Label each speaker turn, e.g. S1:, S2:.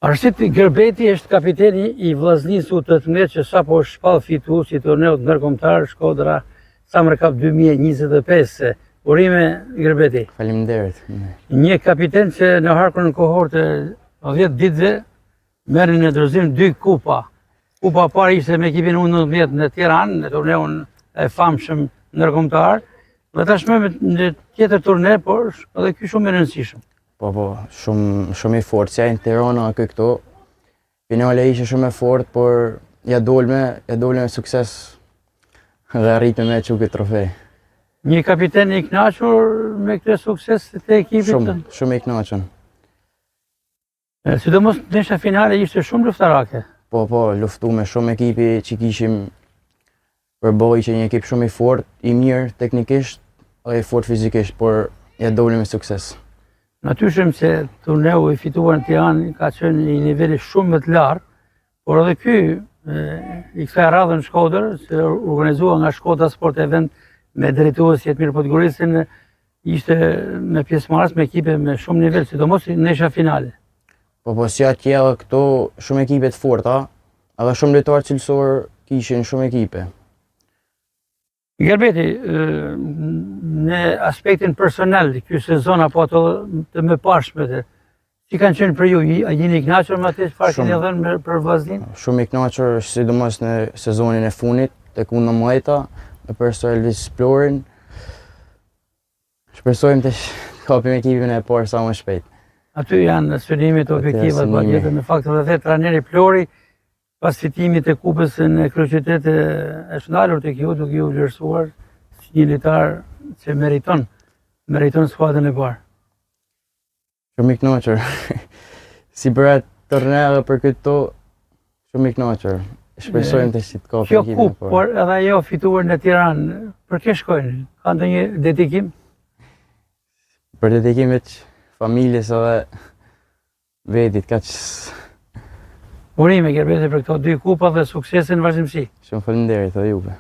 S1: Arsit Gerbeti është kapiteni i Vllaznisë U18 që sapo është shpall fitues i turneut ndërkombëtar Shkodra Summer Cup 2025. Urime Gerbeti.
S2: Faleminderit.
S1: Një kapiten që në harkun kohor të 10 ditëve merr në dorëzim dy kupa. Kupa e parë ishte me ekipin U19 në Tiranë, në turneun e famshëm ndërkombëtar, dhe tashmë në tjetër turne, por edhe ky shumë i rëndësishëm.
S2: Po, po, shumë, shumë i fortë, si ai në Tirana ky këtu. Finale ishe shumë e fortë, por ja dolme, ja dolme me sukses dhe arritëm me çu këtë trofe.
S1: Një kapiten i kënaqur me këtë sukses të ekipit?
S2: Shumë, shumë i kënaqur.
S1: Sidomos ndeshja finale ishte shumë luftarake.
S2: Po, po, luftume shumë ekipi që kishim Përballë ishte një ekip shumë i fortë, i mirë teknikisht dhe i fortë fizikisht, por ja dolëm me sukses.
S1: Natyrshëm se turneu i fituar në Tiranë ka qenë i nivelit shumë më të lartë, por edhe ky i kësaj radhe në Shkodër, që u organizua nga Shkodra Sport Event me drejtues Jetmir Podgoricën, ishte me pjesëmarrës me ekipe me shumë nivel, sidomos ndeshja finale.
S2: Po po si atje edhe këtu shumë ekipe të forta, edhe shumë lojtarë cilësor kishin shumë ekipe.
S1: Gerbeti, në aspektin personal, ky sezon apo ato të mëparshmet, si kanë qenë për ju, a jeni i kënaqur me atë çfarë keni dhënë për Vllazninë?
S2: Shumë i kënaqur, sidomos në sezonin e fundit, tek U19-ta, me profesor Elvis Plorin. Shpresojmë të kapim ekipin e parë sa më shpejt.
S1: Aty janë synimet, objektivat, patjetër, në fakt edhe vetë trajneri Plori, pas fitimit të kupës në kryeqytet është ndalur tek ju, duke ju vlerësuar si një lojtar që meriton, meriton skuadrën e parë.
S2: Shumë i kënaqur. Si për atë turne edhe për këto, shumë i kënaqur. Shpresojmë të si të
S1: kapim Kjo kupë, por edhe ajo fituar në Tiranë, për kë shkojnë? Ka ndonjë dedikim?
S2: Për dedikim veç familjes edhe vetit, kaq...
S1: Urime, Gerbeti për këto dy kupa dhe suksese në vazhdimësi.
S2: Shumë faleminderit edhe juve.